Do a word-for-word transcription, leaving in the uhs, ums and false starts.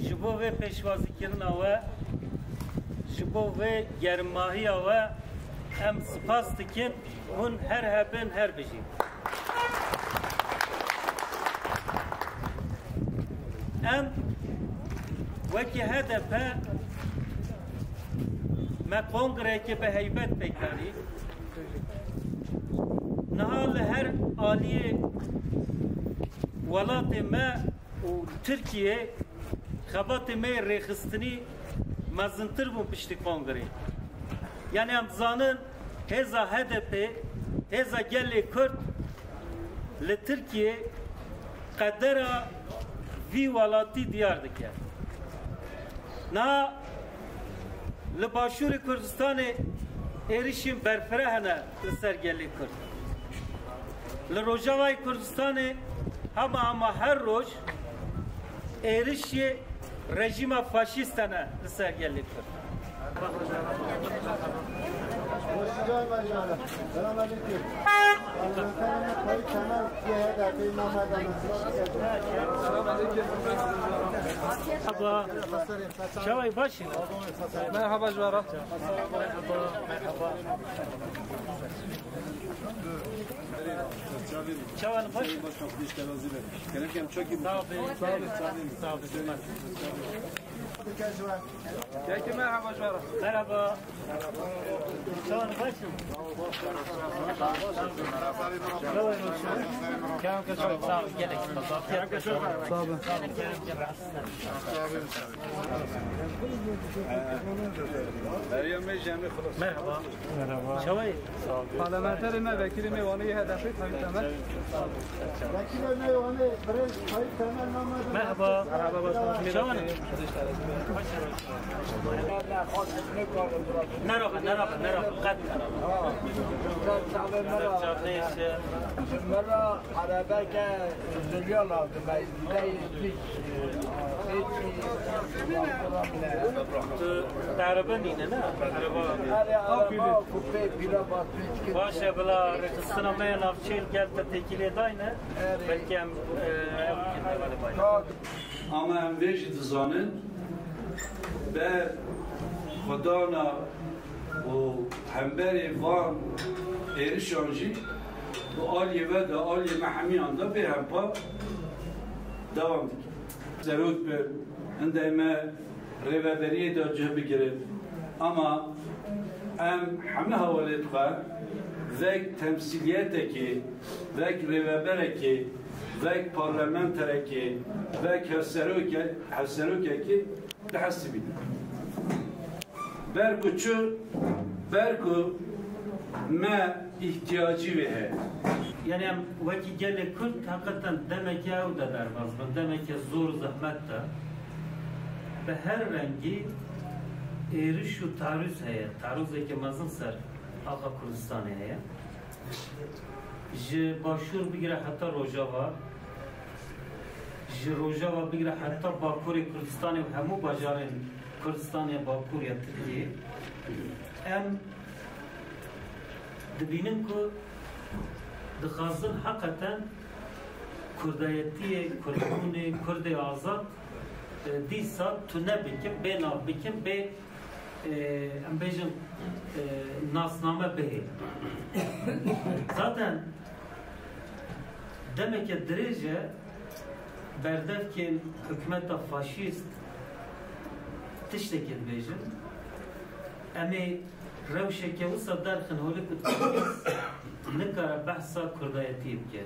Ji bo vê pêşwazîkirina we, ji bo vê germahiya we em spas dikin. Hûn her hebin, her bijîn. Em wekî H D P me kongreyekê bi heybet pêk danî. Niha li her aliyê welatê me û Tirkiyê xebatê me yê rêxistinî mezintir bûn piştî kongrê. Yanî em dizanin hêza H D P, hêza gelê Kurd li Tirkiyê qedera vî welatî diyar dike. Niha li Başûrê Kurdistanê êrişên berfireh hene li ser gelê Kurd. Li Rojavayê Kurdistanê hema hema her roj êrişê rejîma faşîst hene li ser gelê Kurd. Selamünaleyküm. Merhaba. Çaway, baş. Merhaba, ji we re. Merhaba, merhaba. Çawan, baş. Sağ ol. Sağ ol. Peki, merhaba, ji we re. Merhaba. Çawan, baş. Sağ ol, gelek. Sağ ol. Meryem Bey, Cemil Xulus. Merhaba. Merhaba. Çaway? Parlamenterê me, vekîlê me Wanê yê H D P, Tayyip Temel. Vekîlê me Wanê, birêz Tayyip Temel, namê. Merhaba. Merhaba, baş. Çawan? Nerabe, nerabe, nerabe. Qet. Çavê me ra. Çavê me. Erebeke zilya lazim e. Tu te erebe nîne, ne? Ereba. Erê, ereba ku pê pîle batmî. Baş e, bila rêxistina me ya navçeyê li gel te têkilê dayne. Erê. Belkî em, e, ew bikin hevalê bay. Ama em vê jî dizanin, ber xwedana û hemberê van êrişan jî bi aliyê ve de, aliyê me hemiyan de bêhempa dewam dike. Serok bi hindê me rêveberiyê de cih bigirin. Ama em hemî hevalê xwe vek temsîliyetekê, vek rêveberekê, vek parlamenterekê, vek hevseroke-, hevserokekê dihesibînin. Ber ku çi, ber ku me îhtiyacî wê heye. Yanî em wekî gelê Kurd heqeten demeke ew de derbas bin, demeke zor zehmet de. Bi her rengî êriş û tarûz heye, tarûzeke mezin ser axa Kurdistanê heye. Ji Başûr bigire heta Rojava, ji Rojava bigire heta Bakurê Kurdistanê û hemû bajarên Kurdistanê Bakur ya Tirkiyê. Em dibînin ku dixwazin heqeten kurdayetiyê, kurdbûnê, kurdê azad, e, dîsa tune bikin, bê nav bikin, bê, e, em bêjin, e, nasname bihê. Zaten demeke dirêj e, berdevkên hikûmeta faşîst tiştekê dibêjin. Em ê rewşeke wisa derxin holê ku nikare behsa kurdayetiyê bike.